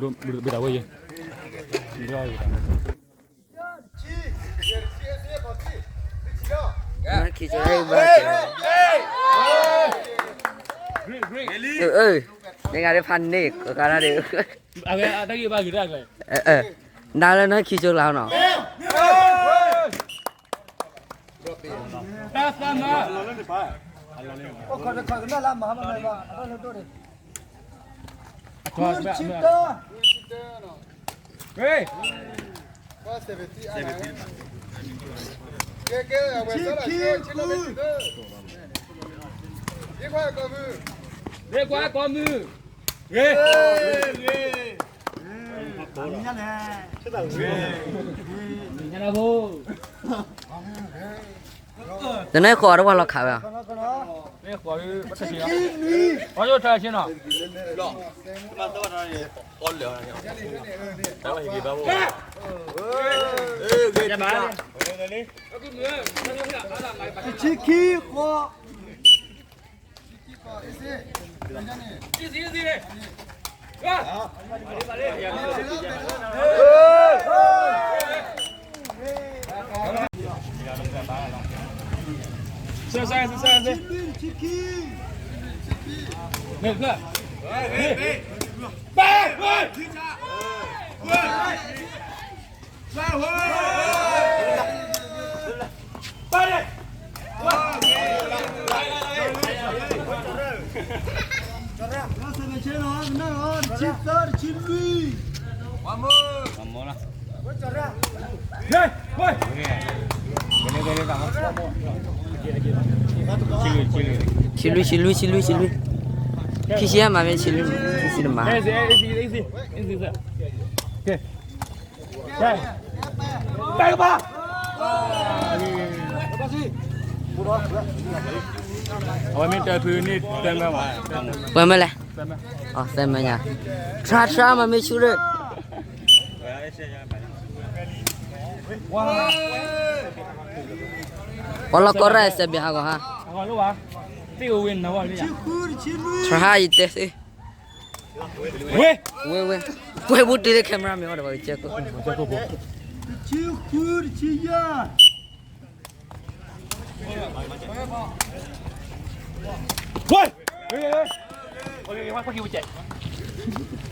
ဘၣ်တၢ်ဝဲယဲ, ခံကဘၣ်, နဂၤဒ်ဖးန့ၣ် ကဂၤဒၣ်ဒ်, နလၢနခံကဘၣ်နီၤ, ဒ့ခွါကိးမုၢ်, ဒ့ခွါကိးမုၢ်, ဂ့ၤ, ဂ့ၤ, ဂ့ၤ, တနၢ်ဃီအီၤတဝၢ်လီၤခးဝဲ, အီၣ်ယိၣ်ထၢဆ့နီၤ, တဆံခံဃီ, ဆံလွံၢ် ဆံလွံၢ် ဆံလွံၢ်, ခံဆံမးမ့ၢ်ဆံလွံၢ်, ခံဆံတမး, တၢ်ကပၤ, အဝဲမ့ၢ်တၢ်ဖုန့ၣ်တၢ်မၢမး, ပှဲၤမ့ၢ်လဲၣ်, သၢမၢညါ, ထြါထြါမးမ့ၢ်ဆူၣ်ရ့ၣ် ပှၤလီၢ်ကီၢ်ရၢၣ်စဲးဘၣ်ဟးဂီၤဟါ, သရၣ်ယတဲသ့, ဝဲဝဲ, ဝဲဘူးတုၤလၢ camera မ့ၢ်အီၣ်ဒီးပှၤကစၢၢ်ခိၣ်,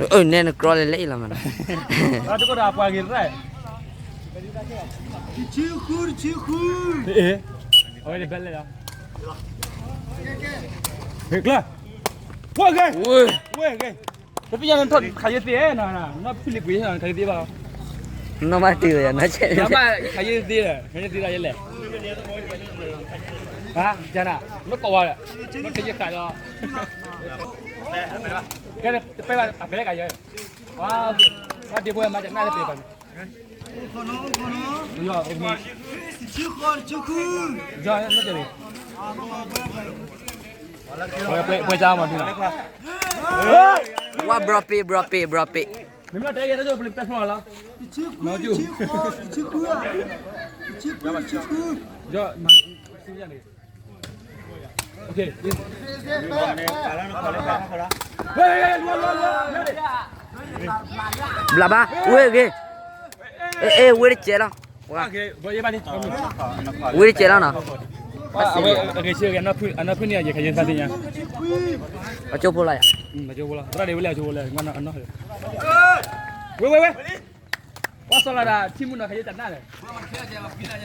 အၢ နဲနကြီလၢလၢအံၤလီၤမးနီၤ, တဆံဃု, တဆံဃု, အဝဲဘဲလဲၣ်လီၤ, ဝဲဂ့ၤ, ဝဲဂ့ၤ, တသ့ၣ်ညါနထီၣ်ခးယဲၢ်သ့ၣ်နီၤ, နီၢ်ဖံလံးကွံာ်နီၤ ခးယဲၢ်သ့ၣ်ဘၣ်, နီၢ်မးတ့ၢ်ဝဲယၤနီၢ်ဆဲး, ခးယဲၢ်သ့ၣ်, ခးယဲၢ်သ့ၣ်လီၤယဲလဲၣ်, ဟါ, ကနၤ, နီၢ်ကိးဝဲ, နီၢ်ခးယဲၢ်သ့ၣ်လီၤ, ကဲ, တပဲဘၣ်အပဲလဲၣ်ကယဲၢ်, ဝါ, ဒ့ဖိဝဲမၤတၢ်နၢ်လၢပှဲၤဘၣ်န့ၣ်, ဝဲဘျီပ့ၢ်, ဘျီပ့ၢ်, ဘျီပ့ၢ်, ဘျးဘၣ်, ဝဲဂ့ၤ, အဲ ဝဲတကဲလီၤ, ဝဲတကဲလီၤနီၤ, အဝဲဂ့ၤဆၢဂ့ၤ, အနီၢ်ဖုန့ၣ်ယဲခးယဲၢ်သ့ၣ်ညါ, အကၠိဖိလီၤယၤ, ဝဲဝဲဝဲ, ပှၤစီၤလီၤဒၣ်ထံမုၢ်နီၤ ခးယဲၢ်တၢ်နၢ်လဲၣ်, ခံဆံ,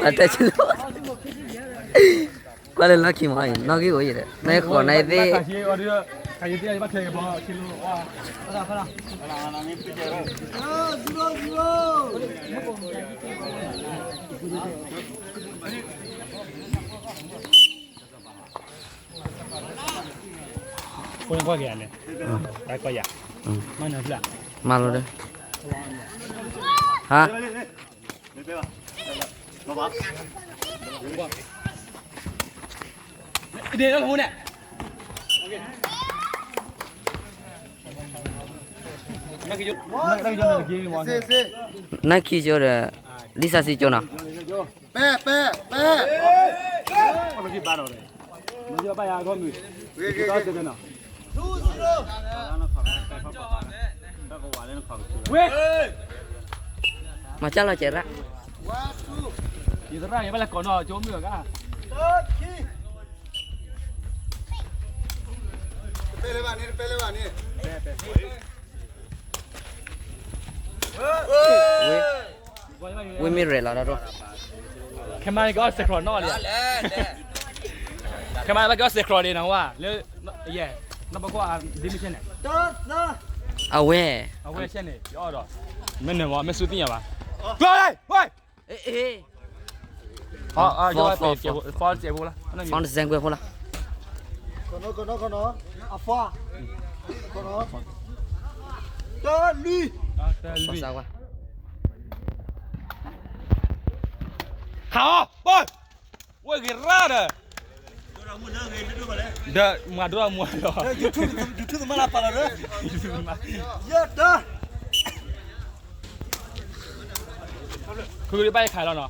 အတဲဆံလိ ကွၢ်လၢလီၢ်ခံမးအံၤ နီၣ်ဂံၢ်အိၣ်ယဲဒီး နၢ်ဟ့ၣ်ဃီနၢ်ဟ့ၣ်သ့ၣ် ဖိန့ၣ်ကွၢ်က့ၤယၤန့ၣ်, တၢ်ကွၢ်ယၤ, မၤနၢၤဖျၢၣ်, မၤလီၤဒီး, ဟါ, ဒ်န့ၣ်, နၢ်ခံကၠိဒီး လံာ်စီဆှံကၠိနီၤ. ပဲ ပဲ ပဲ မၤကၢ်လီၤကဲၤရၣ်, ယသရၣ်ယဘၣ်လဲၤကိးနီၢ်ကၠိမုၢ်အဂၤ, တပဲလဲၤဘၣ်န့ၣ် တပဲလဲၤဘၣ်န့ၣ်. ဝ့ၢ်မ့ၢ်ရဲၣ်လီၤဒီး, ခဲမါန့ၣ်က့ၤအီၣ်စဲးခရီးနီၣ်လံ, ခဲမါဘၣ်က့ၤအီၣ်စဲးခရီးလံနီၤဝဲ, လၢ, ယဲ, နီၢ်ပခိၣ်အဒ့မုၢ်ဆဲန့ၣ်, အဝဲ, အဝဲဆဲန့ၣ် ယအီၣ်ဒီး, မ့ၢ်နၢၤမး မ့ၢ်ဆူသ့ၣ်ညါဘၣ်, ဝဲ, ဝဲ, အ့, အ့, ဖီ, ဖီ, ဖီ, ဖီတစဲးဖိလီၤ, ဖီတစဲးဖိလီၤ, အဖီ, တလွံၢ်, တလွံၢ်, ဟးအီၤ, ဝဲဂ့ၤရၣ်ဒီး, ဒီးမၤဒိၣ်အမူလီၤ, YouTube သမါလၢပာ်လီၤဒီး, ယတၢ် ခုကဘၣ်ယခးလီၤနီၤ,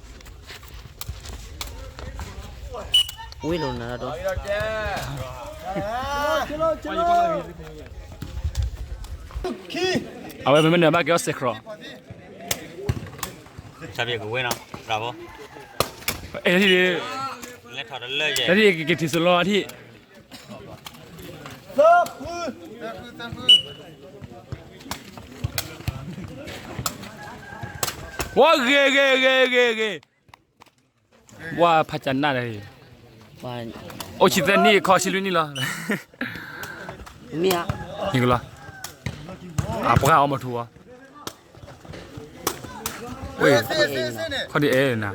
ဝ့ၢ်လိာ်နၤဒီး, အဝဲမ့ၢ်နၢၤဘၣ်က့ၤအီၣ်စဲးခရီး, အဲ, တၢ်ထံၣ်, ကက့ၤထံၣ်စလီထံၣ် ဝဲဂ့ၤဂ့ၤဂ့ၤဂ့ၤဂ့ၤ, ဝဲဖးကနၣ်ဒီး, အိၣ်ဆံသၢနံၣ်ခီဆံလွံၢ်နံၣ်လီၤ, မ့ၢ်ဧါ, နကလီၤ, အပှၤအီၣ်မထူအီၤ, ဝဲ, ခီဒံးအဲၣ်နၤ,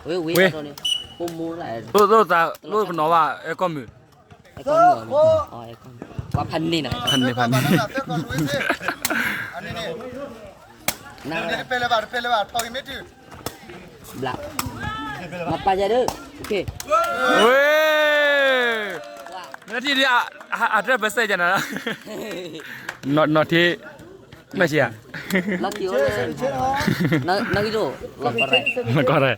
ဝဲ, ဝဲ, သိၣ်သးလိၣ်ကနီၤဘၣ် အဲၣ်ကီၢ်မုၢ်, ဖးန့ၢ်, ဖးန့ၢ်, ဖးန့ၢ်, တပဲလဲၤဘၣ် တပဲလဲၤဘၣ် ထီၣ်ဂ့ၤမ့ၢ်တုၤ, ဘျး, မၤပာ်ယၤဒၢ, ဝဲ, နထံၣ်ဒ်, အတၢ်ပစဲးယၤနၤ, နီၢ်ထံၣ်, မ့ၢ်ဆံးဧါ, နကီၢ်ရဲၣ်,